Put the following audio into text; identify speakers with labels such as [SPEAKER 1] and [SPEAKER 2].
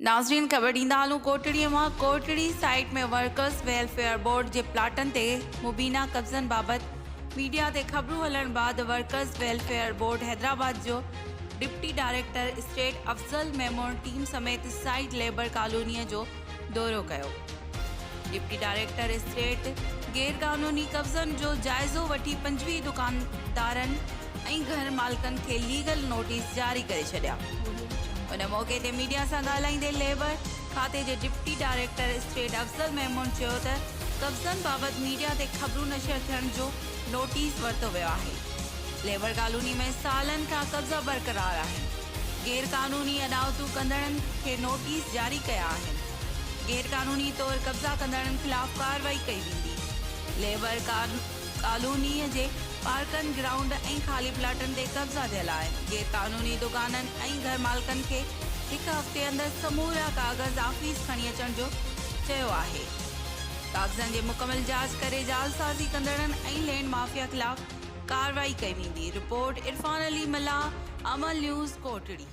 [SPEAKER 1] ناظرين خبر ڏيندا هلون ڪوٽڙي مان Kotri site ۾ workers welfare board جي پلاٽن تي مبينا قبضن بابت ميڊيا تي خبرون هلڻ بعد ورڪرز ويلفيئر بورڊ حيدرآباد جو deputy director estate Afzal Memon team سميت سائيٽ ليبر ڪالوني جو دورو ڪيو. ڊپٽي ڊائريڪٽر اسٽيٽ غيرقانوني قبضن جو جائزو وٺي 25 دڪاندارن ۽ گهر مالڪن کي ليگل نوٽيس جاري ڪري ڇڏيا. ان موقعي تي ميڊيا سان ڳالهائيندي ليبر کاتي جي deputy director estate Afzal Memon چيو ته قبضن بابت ميڊيا تي خبرون نشر ٿيڻ جو نوٽيس ورتو ويو آهي، ليبر ڪالوني ۾ سالن کان قبضا برقرار آهن، غير قانوني اڏاوتون ڪندڙن کي نوٽيس جاري ڪيا آهن، غير قانوني طور قبضا ڪندڙن خلاف ڪارروائي ڪئي ويندي، ليبر ڪالوني جي پارڪن، گرائونڊ ۽ خالي پلاٽن تي قبضا ٿيل آهن، غير قانوني دڪانن ۽ گهر مالڪن کي هڪ هفتي اندر سمورا ڪاغذ آفيس کڻي اچڻ جو چيو آهي، ڪاغذن جي مڪمل جاچ ڪري جعلسازي ڪندڙن ۽ لينڊ مافيا خلاف ڪارروائي ڪئي ويندي، رپورٽ، عرفان علي ملاح، امل نيوز، ڪوٽڙي.